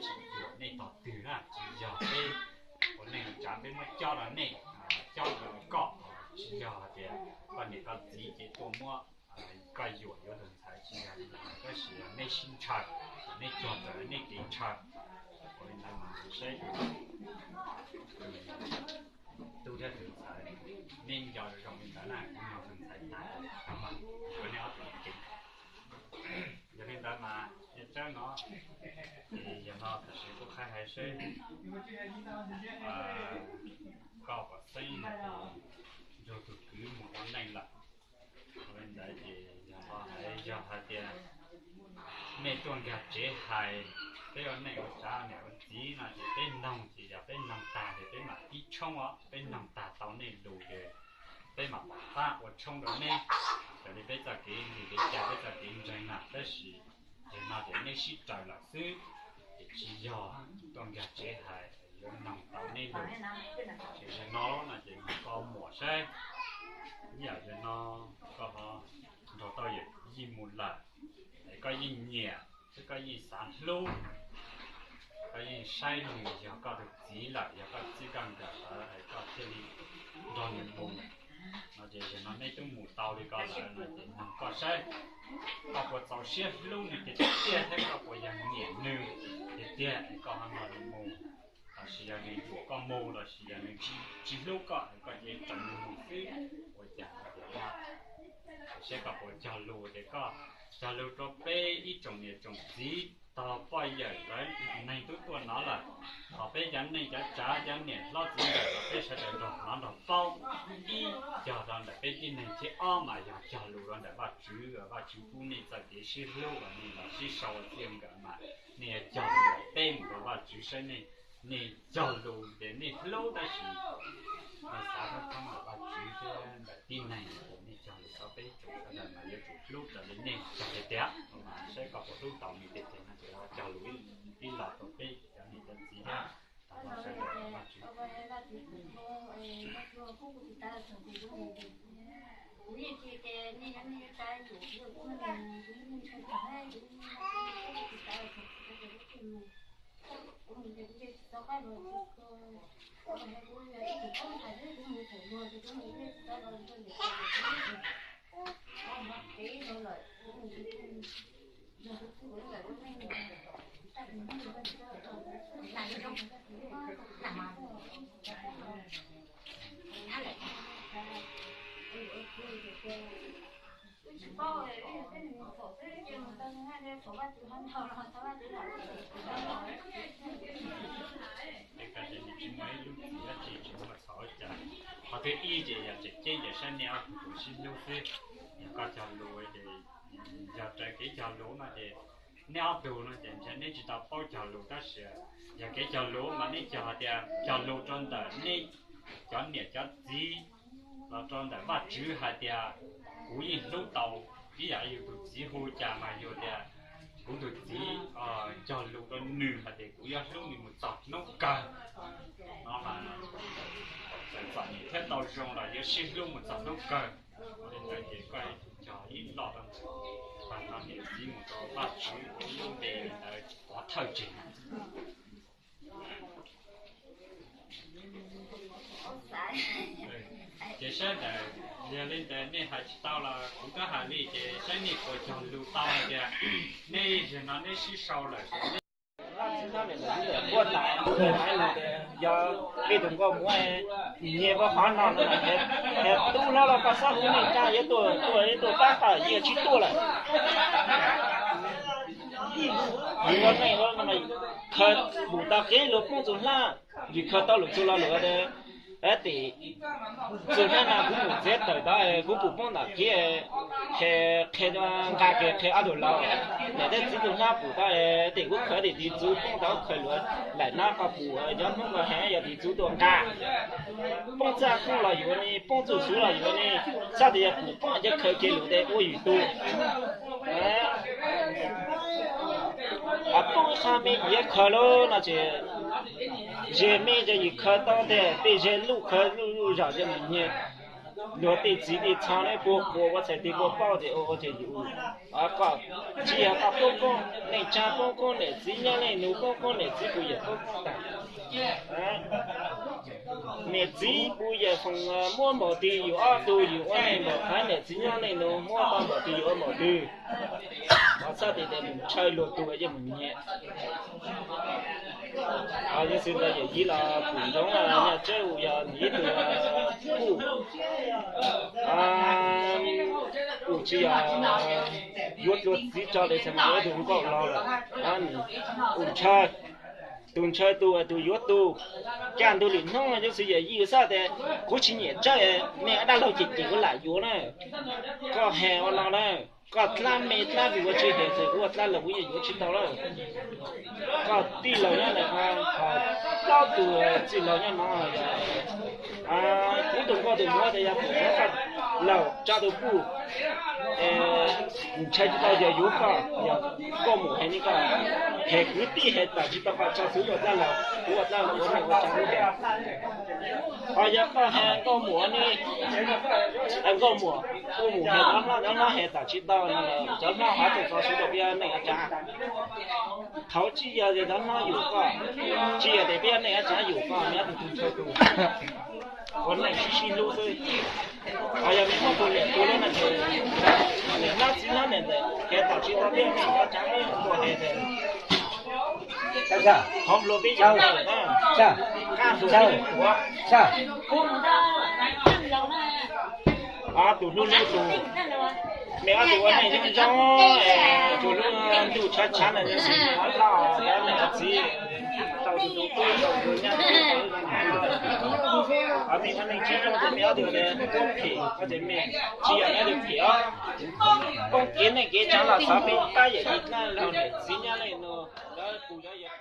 tsis yuam nej tog twg na, tsis yog peb ua neej tsav peb muab cob rau nej, cob rau koj, tsis yog hais tias koj niam koj txiv ces tuaj muab koj yuam yuav tus ntxhais, tsis yog li ntawd, tab sis yog nej sib ntshaw, nej cog raws nej kev ntshaw. Ua li ntawd mas saib tub thiab tus ntxhais, nej nco zoo li ntawd na, kuv yog tus ntxhais tas, kuv nej ob tug kev. Yog li ntawd mas Txawb no, ces yog no tam sim kuv qha hais seb koj pom xeeb nrog tus kwv mus ua neej lawm. Ua li ntawd ces yog no hais, yog hais tias nej tuaj nkag tsev hais peb ua neej ua tsav niam ua txiv no ces peb noog, ces yog peb noog tag ces peb mam pib tshoob os, peb noog tag tau nej lus ces peb mam pom qab ua tshoob rau neb raws li peb txoj kev ntseeg, kev cai, peb txoj kev ntseeg na. Tab sis yog no ces nej sib raws lawm xwb, ces tsis yog tuaj nkag tsev hais yuav noog tau neb lus. Ces yog no no ces koj muam saib, ib yam yog no koj ho nrog tau yawm yij mus lawm, es koj yeej nyiam thiab koj yeej xav hlub, koj yeej saib nws yog koj tus txiv lawm, yog koj txij koj nkawm lawm es koj thiaj li nrog nws mus. No ces yog no neb twb mus tau li ko lawm no ces noog koj saib, koj puas txaus siab hlub nws tiag tiag thiab koj puas yog nyiam nws tiag tiag es koj ho nrog nws mus. Los sis yog nws yuam koj mus los sis yog nws tsis hlub koj es koj cia li raws nws mus xwb, ua cas no ces saib koj puas cog lus tias koj cog lus rau peb ib tsoom niam tsoom txiv tog poj yawm lawv neeg twb tuaj no lawm, ho peb cov neej cov tsav cov niam hlob txiv ntxawm los peb sawv daws nrog hnov nrog paub. Ib, cog rau ntawm peb tib neeg. Thib ob mas yog cog lus rau ntawm Vajtswv, Vajtswv pub nej txoj kev sib hlub uas nej los sib sau ua txij nkawm mas nej yuav cog lus peb mus rau Vajtswv saib nej, nej cog lus ces nej hlub tab sis nej xav thoob thoob ntawm Vajtswv thiab ntawm tib neeg, nej cog lus rau peb tsoom sawv daws mas yuav tsum hlub raws li nej cog tiag tiag. Mas saib koj puas hlub tau nws tiag tiag no ces cog lus ib los rau peb cov niam cov txiv thiab tag los sawv daws Vajtswv. Qhov thib ib ces yog tseem ceeb ces saib nej ob tug puas sib hlub xwb. Yog koj cog lus ces, yog raws kev cog lus no ces nej ob tug no ces ntshe neb tsis tau paub cog lus tab sis yog kev cog lus mas neb cog hais tias cog lus rau ntawm neb cov niam cov txiv los rau ntawm Vajtswv hais tias kuv yeej hlub tau ib yam yus tus txiv hu cas mas yog tias kuv tus txiv cog lus rau nws hais tias kuv yuav hlub nws mus txog hnub kawg. No mas txom nyem thiab tau zoo los yuav sib hlub mus txog hnub kawg. Ua li ntawd ces koj cog ib los rau ntawm pab no niam txiv mus rau Vajtswv ua ib lub npe li ntawd pov thawj tseg. Ces saib ntawm, yog li ntawd nej hais tsis tau los kuv twb hais li ces saib nej puas cog lus tau hais tias nej zaum no neb sib sau lawm ces neb Yog peb tus nkauj muam nyias ua qhov no no, tub hlob los koj xob hu neej tsa yuav tuaj tuaj ib tuaj pab qhov yeej tsis tuaj lawm. Yus ua neej khaws pum tau kev luag poob txug hlab, yus khaws tau lwm txug lo lus tim txug hnab no kuv mus txiav tawm tod kuv pum poob ntawm kev, qhia nqa kiag qhia ob tug laus, niam thiab txiv tug hlab pum tau tim kuv khaws tim tiv txuv poob tau khaws luag laim nab qhov pum, yog hnub ko heev yog tiv txuv tuaj nqa. Poob txaj koob los yuav ne, poob txuj xuv los yuav ne, xab tias yog pum poob ces khaws kiag lus tes ua yus tug. Poob ib qho me yus yuav khaws lauj no ces ze me ces yus khaws tau tiag, tej ze luj khaws luj luj zom ze mus nyiag. Luag tej txiv tej txha nej puag qhua ua txhais tes puag paub tias ua ua ces yus, koj tsis yog koj poob koob, neej tsa poob koob, niam txiv nyob leej nus poob koob, niam txiv puas yawm poob koob tas. Niam txiv puas yawm foom muab npaum twg yus ob tug yus ua neej npaum qhov, niam txiv nyob leej nus muab tau npaum twg yus ua npaum twg. Txhob tias tias mus ntshaw luag tug yeej mus nyiam. Yog xwb ntawd yawm yij los pum ntsoov nyaj tseeb ua yog ib tug kuj, kuj tsis yog yuav luag txiv tso li txhais mus ua ib tug nkauj los lawm. Tus ntshaw, tus ntshaw tus tus yuav tus, kaj ntug lwm hnub yog xwb yawm yij xav tias kuv tsis nyiam tseeb, nej ob dab laug cem cem kuv lam yuav na. Koj hais ua no na, koj dlab me dlab vim ua tsis hais tias kuv ua dlab laug kuv yeej yuav tsis tau lawm. Koj tij laug nyob ntawm ko, ho plaub tus txwj laug nyob no, kuv tus nkauj tus muam tias yog pom koj laug tso tus puj, ntshai tsis tau yog yuav koj, yog nkauj muam hais li koj, hais kwv tij hais tam tsis tau koj tso xwb ua dab laug, kuv ua dab laug ua neej ua tsav lub npe. Ho yog koj hais nkauj muam ne, nkauj muam, nkauj muam hais cov hlob, cov hlob hais tam tsis tau no, cov hlob hov txawm tso xwb rau peb neej ua tsav. Thaum tsis yog tias cov hlob yum koj, tsis yog tias peb neej ua tsav yum koj, nyob tus tus ntshaw tus, ua neej sib sib hlub xwb. Ho yog nej muab tus niam tus lub no ces niam hlob txiv hlob niam ntxawm hais tam tsis tau peb neej ua tsav, peb tuaj hais tias hov luag peb yam na, qab hluas peb yeej tuav. Ob tug hlub hlub tus, nej ob tug ua neej zoo zoo, tsuas lub ntuj tshav tshav no, ob tug niam ob txiv tau tus zoo tub tau tus nyab tub, ob tug ua neej tsis zoo ces nej ob tug tuab phem, koj ces me tsis yog nej ob tug phem os. Poob kev neej kev tsav los xav peb tab yawm yij dab laug niam txiv nyob leej no, lawv pus lawv yawg